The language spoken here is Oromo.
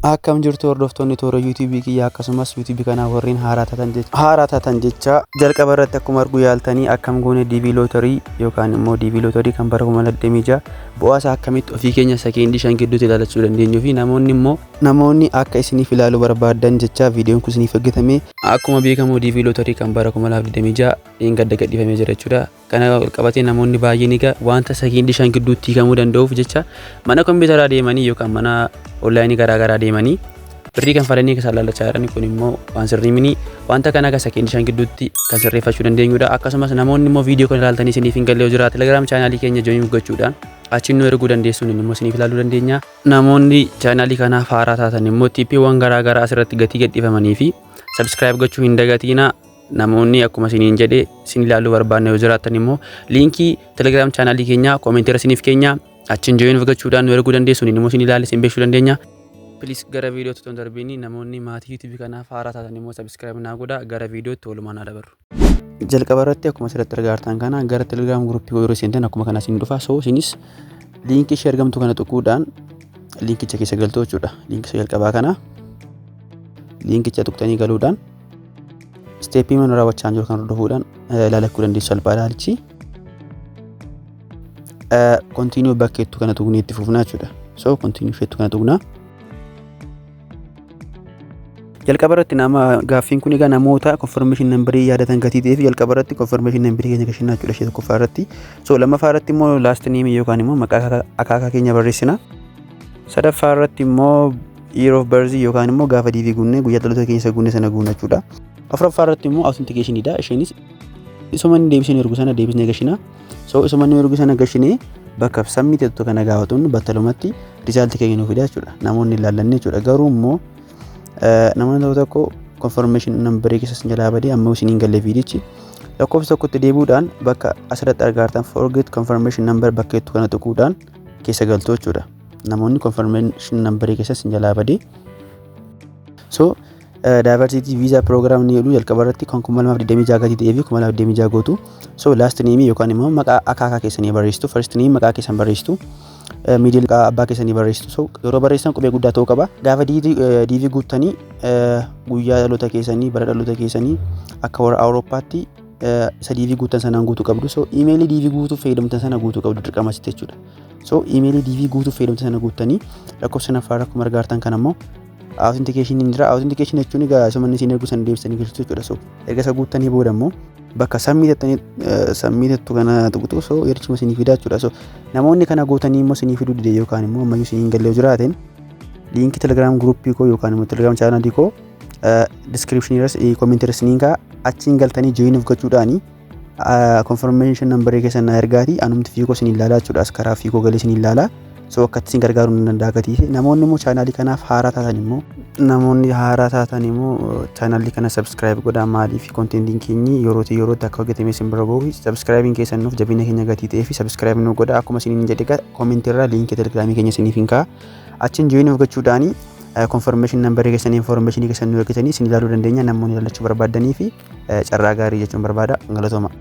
Akkam jirtu hordoftoonni toora YouTubeii kiyyaa, akkasumas YouTubeii kanaa warreen haaraa taatan jecha, jalqaba irratti akkuma arguu yaaltanii akkam goone DV lottery yookaan immoo DV lottery kan bara 2026 bu'aa isaa akkamitti ofii keenya sekeendii 5 gidduutti ilaalachuu dandeenyuu fi namoonni immoo namoonni akka isiniif ilaaluu barbaadan jecha viidiyoon kun isiniif hojjetame. Akkuma beekamu DV lottery kan bara 2026 gadda gadhiifamee jira jechuudha. Kana qabatee namoonni baay'een egaa wanta sekeendii 5 gidduutti hiikamuu danda'uuf jecha mana kompiitaraa deemanii yookaan mana onlineii garaagaraa deemanii birrii kan falanii kan lallachaa jiran. Kun immoo waan sirrii mini. Wanta kana akka sekeendii 5 gidduutti kan sirreeffachuu dandeenyudha. Akkasumas namoonni immoo viidiyoo kana ilaaltanii isiniif hin galle yoo jiraate, Telegram channelii keenya join gochuudhaan achiin nu erguu dandeessuun immoo isiniif ilaaluu dandeenya. Namoonni channelii kanaaf haaraa taatan immoo tipiiwwan garaagaraa asirratti gatii gadhiifamanii fi subscribe gochuu hin dagatiina. Namoonni akkuma isiniin jedhe isin ilaaluu barbaanne yoo jiraattan immoo linkii Telegram channelii keenyaa commentiira isiniif keenya, achiin join gochuudhaan nu erguu dandeessuun immoo isin ilaalle isin beeksisuu dandeenya. Please, gara viidiyootti otoo hin darbiin namoonni maatii YouTubeii kanaaf haaraa taatan immoo subscribe naa godhaa. Gara viidiyootti walumaan haa dabarru. Jalqaba irratti akkuma asirratti argaa jirtan kana gara Telegram groupii yeroo seentan akkuma kana isin dhufa. So isinis linkii ishee argamtu kana tuquudhaan linkicha keessa galtu jechuudha. Linkicha jalqabaa kana linkicha tuqxanii galuudhaan stepii mana raawwachaa jiru kan hordofuudhaan ilaalachuu dandeessu, salphaadha haalichi. Continue bakkeettu kana tuqnee itti fufnaa jechuudha. So continue isheettu kana tuqnaa. Jalqaba irratti nama gaaffiin kun egaa namoota confirmation numberii yaadatan gatii ta'eef jalqaba irratti confirmation numberii keenya gashinaa jechuudha ishee tokkoffaa irratti. So lammaffaa irratti immoo last name yookaan immoo maqaa akaakaa keenya barreessina. Sadaffaa irratti immoo year of birth yookaan immoo gaafa DV guunne guyyaa dhaloota keenya isa guunne sana guunna jechuudha. Afuraffaa irratti immoo authenticationidha. Isheenis isuma inni deebisee ergu sana deebisnee gashina. So isuma inni ergu sana gashinee bakka submit jettu kana gaafatuun battalumatti resultii keenya nuuf fida jechuudha. Namoonni ilaallanne jechuudha. Garuu immoo namoonni tokko tokko confirmation numberii keessa isin jalaa badee amma isin hin galle viidichi, lakkoofsa tokkotti deebi'uudhaan bakka asirratti argaa "forget confirmation number" bakka jettu kana tuquudhaan keessa galtu jechuudha. Namoonni confirmation numberii keessa isin jalaa badee. So diversity visa program ni jedhu, jalqaba irratti kan 2026 gatii ta'ee fi 2026 gootu. So last name yookaan immoo maqaa akaakaa keessanii barreessitu, first name maqaa keessan barreessitu, middle maqaa abbaa keessanii barreessitu. So yeroo barreessitan qubee guddaa ta'uu qaba. Gaafa DV guuttanii guyyaa dhaloota keessanii, bara dhaloota keessanii akka warra Awurooppaatti isa DV guuttan sanaan guutuu qabdu. So emailii DV guutuuf fayyadamtan sana guutuu qabdu dirqama asitti jechuudha. So emailii DV guutuuf fayyadamtan sana guuttanii lakkoofsa sanaffaa akkuma argaa kan ammoo authentication ni jira. Authentication jechuun egaa isuma inni isin ergu sana deebisanii galchitu jechuudha. So erga isa guuttanii booda immoo bakka submit jettanii submit jettu kana tuqxu. So yerichuma isinii fidaa jechuudha. So namoonni kana guutanii immoo isinii fiduu dide yookaan immoo ammayyuu isinii hin galle jiraateen, linkii Telegram groupii koo yookaan immoo Telegram channelii koo descriptionii irras commentii irras niin ka'a. Achiin galtanii join of gochuudhaani confirmation numberii keessan na ergaati, anumti fiikoo isin ilaalaa jechuudha. As karaa fiikoo galee isin ilaalaa. So akkatti isin gargaaruu ni danda'a gatii. Namoonni immoo channelii kanaaf haaraa taatan immoo, namoonni haaraa taatan immoo channelii kana subscribe godhaa. Maaliif contentiin keenyi yerootii yerootti akka hojjetame isin bira gahuuf subscribeiin keessan nuuf jabina keenya gatii ta'ee fi subscribe nu godhaa. Akkuma isiniin jedhe commentii irraa linkii Telegramii keenya isiniif hin ka'a. Achiin join of gochuudhaani confirmation numberii keessanii, informationii keessan nu ergitanii isin ilaaluu dandeenya. Namoonni ilaallachuu barbaadanii fi carraa gaarii jechuun barbaada. Galatooma.